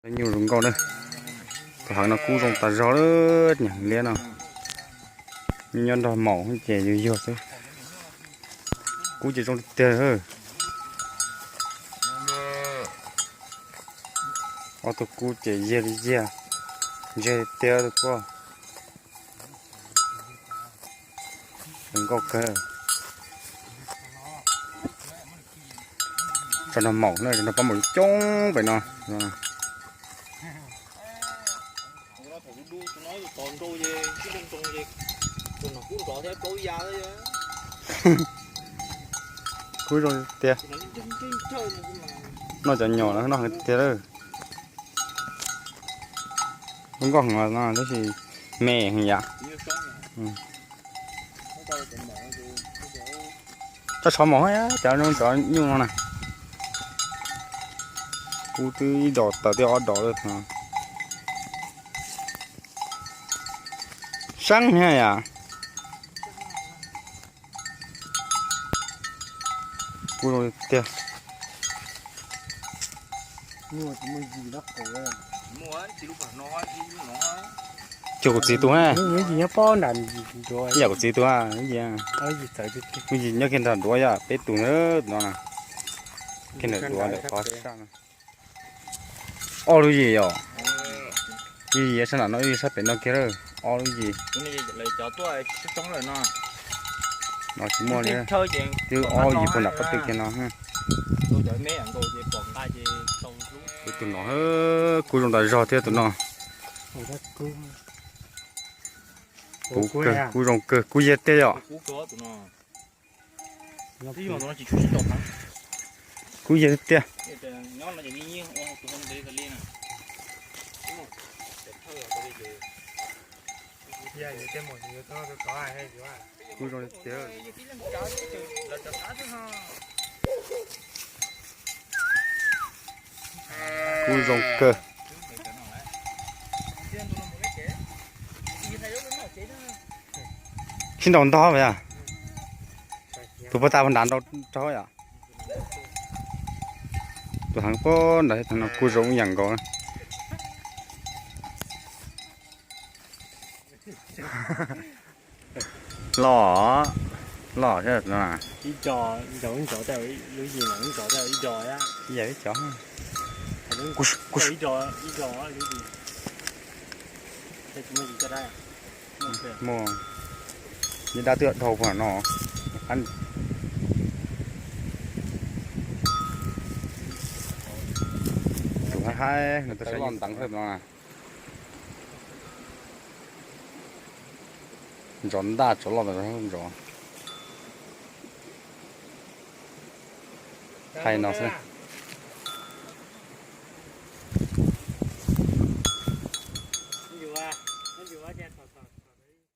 Nyuj zoo nkauj na. Tus heev no kub zoo tas zog lawm, niag heev liab no. Nyob nrog maum ces yuag yuag xwb. Kub ces zoo li tiag. Ob tug kub ces yag li yag, ntseg li tiag tus kub. Zoo nkauj kawg. Tso nrog maum na, tso nrog pab maum coob pem no. Kub zoo tiag. Noj cov nyom no noj heev tiag lawm. Kub nkauj heev no tab sis me heev yam. Tso tshov maum cov cov nyuj no na. Kub twb ib dos tawm twb ob dos lawm. Seeb thiab yam. Kub zoo tiag. Cuag kuv txiv tus na. Yog kuv txiv tus, yog nyob kiag nram duav yog peb tus na, no na. Kiag nram duav ntawm qhov sab no. Ob lub yim yom. Ib yim sab nram no, ib yim sab pem no kiag lawm, ob lub yim. No tsis muaj li, twb ob yim puag nram qab twg kiag no. Tus no kub zoo tas zog thiab tus no. Kub kawg, kub zoo kawg, kub yag tiag yom. Kub yag tiag. Kub zoo tiag. Kub zoo kawg. Sib nraus ntog yom. Tus puag ta puag nrad nraus rau yom. Tus heev puag nrad thiab, tus no kub zoo ib yam nkaus. Loj, loj thiab no. Ib yam ib co. Muaj, ib dab twb dhau puag no. Tus haib haib no, tus saib loj nteev thiab no. Ntsos ntaj tsov loj ntsos. Thaij no xwb.